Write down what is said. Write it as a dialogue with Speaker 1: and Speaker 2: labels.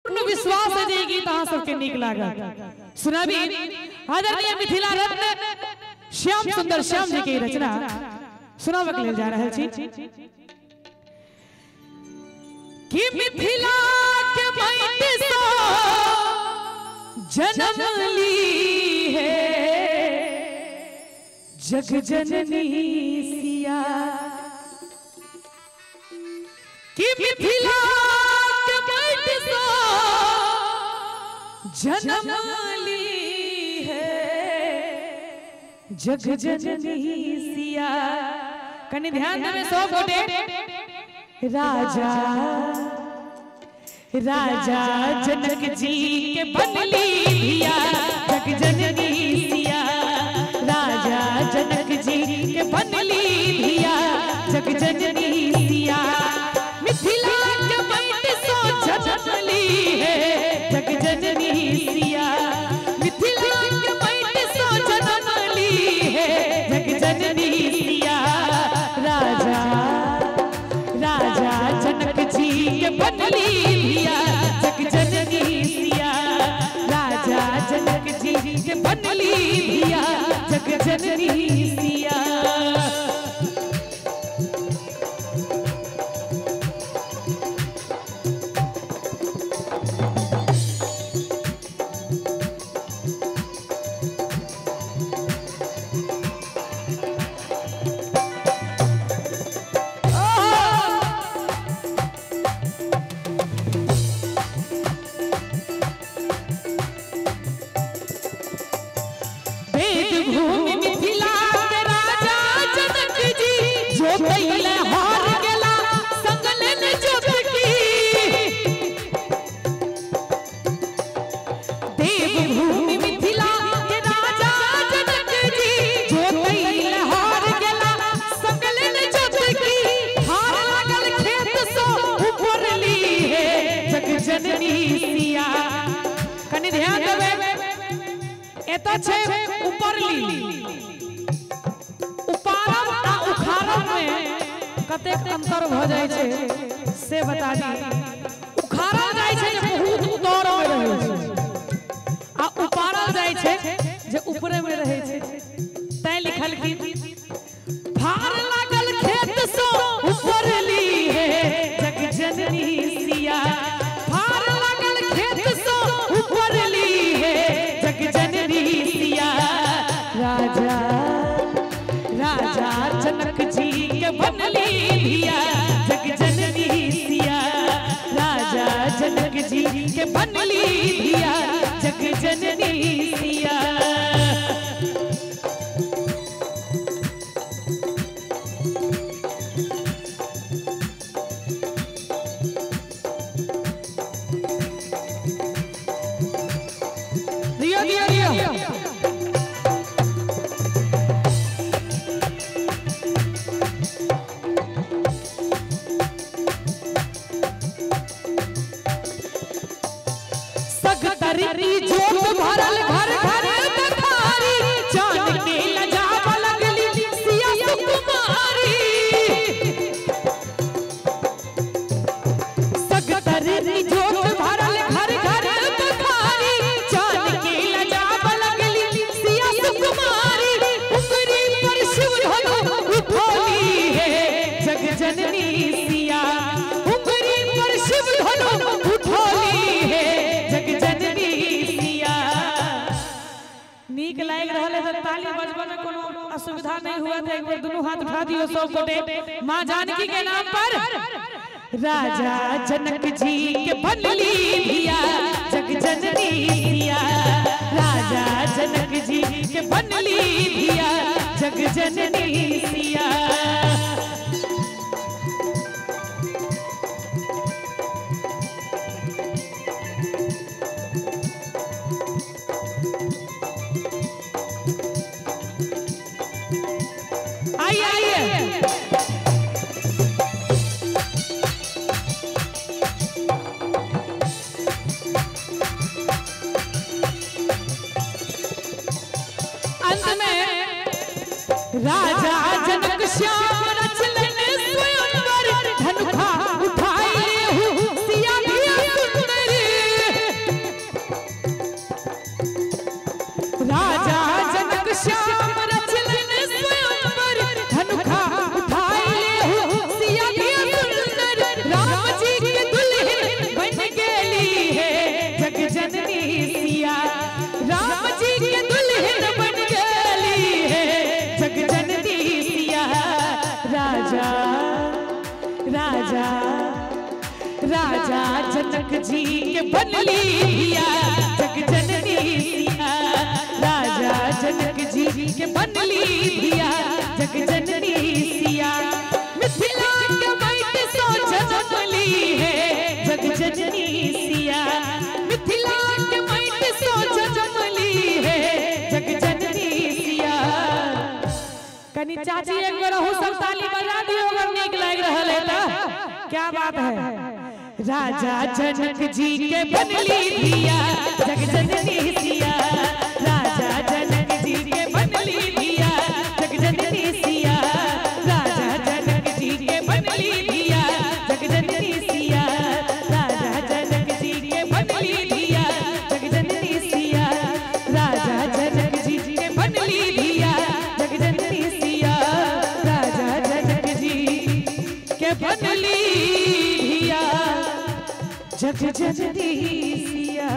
Speaker 1: पूर्ण विश्वास है जे गीत अहाँ सबके नीक लागल। सुनाबी आदरणीय मिथिला रत्न श्याम सुंदर श्याम जी के रचना सुनाबक लेल जा रहल छी कि मिथिला के माटी से जन्म ली है जग जननी सिया, कि मिथिला के माटी से जन्म ली है जग जननी सिया। कनी ध्यान देवे सब गोटे। राजा राजा जनक जी के बनली धिया जग जननी सिया, राजा जनक जी के बनली धिया जग जननी सिया, मिथिला के माटी से जन्म ली है जग जननी सिया, मिथिला के माटी से जन्म ली है जग जननी सिया, राजा राजा जनक जी के बनली धिया जग जननी सिया, राजा जनक जी के बनली धिया जग जननी सिया। भूमि मिथिला के राजा जनक जी जो कैले हार गेला संग लेने जोत की, देवभूमि मिथिला के राजा जनक जी जो कैले हार गेला संग लेने जोत की, हार लागल खेत सो ऊपर ली है जग जननी सिया। कनी ध्यान देबै, एतऽ छै ऊपरली, उपारब आ उखाड़ब में कतेक अंतर भ जाइ छै से बता दी। उखाड़ल जाइ छै जे बहुत तर में रहै छै आ उपारल जाइ छै जे ऊपरे में रहै छै, तैं लिखल की फार लागल खेत सो ऊपरली है जग जननी सिया, फार लागल खेत सो ऊपरली है जग जननी सिया, राजा राजा जनक जी के बनली धिया जग जननी सिया, राजा जनक जी के बनली धिया जग जननी सिया। दियो दियो दियो। सगतरी जोत भरल घर घर बखारी, जान के लजाव लगली सिया सुकुमारी, सगतरी जोत भरल घर घर बखारी, जान के लजाव लगली सिया सुकुमारी, उंगली पर शिव धनु उठोली है जग जननी सिया, उंगली पर शिव धनु उठोली है जग जननी सिया। नीक लागि रहल है तऽ ताली बजबऽ में कोनो असुविधा नहीं हुआ था, एक बेर दुनू हाथ उठा दियो सब गोटे माँ जानकी के नाम पर। राजा जनक जी के बनली धिया जग जननी सिया, राजा जनक जी के बनली धिया जग जननी सिया। आइए आइए। अंत में राजा जनक श्याम रचलन स्वयंवर, धनुखा उठाए सिया धिया सुंदरी। जनक जी के बनली धिया जग जननी सिया। राजा जनक जी के बनली धिया जग जननी सिया। मिथिला के माटी सो जनमली है जग जननी सिया। मिथिला के माटी सो जनमली है जग जननी सिया। कनी चाची एक बेर अहू सब ताली बजा दियो अगर नीक लागि रहल है त। क्या बात है। राजा जनक जी के बनली धिया जग जननी सिया। राजा जनक जी के बनली धिया जग जननी सिया। राजा जनक जी के बनली धिया जग जननी सिया। राजा जनक जी के बनली धिया जग जननी सिया। राजा जनक जी के बनली धिया जग जननी सिया। राजा जनक जी के बनली धिया जग जननी सिया।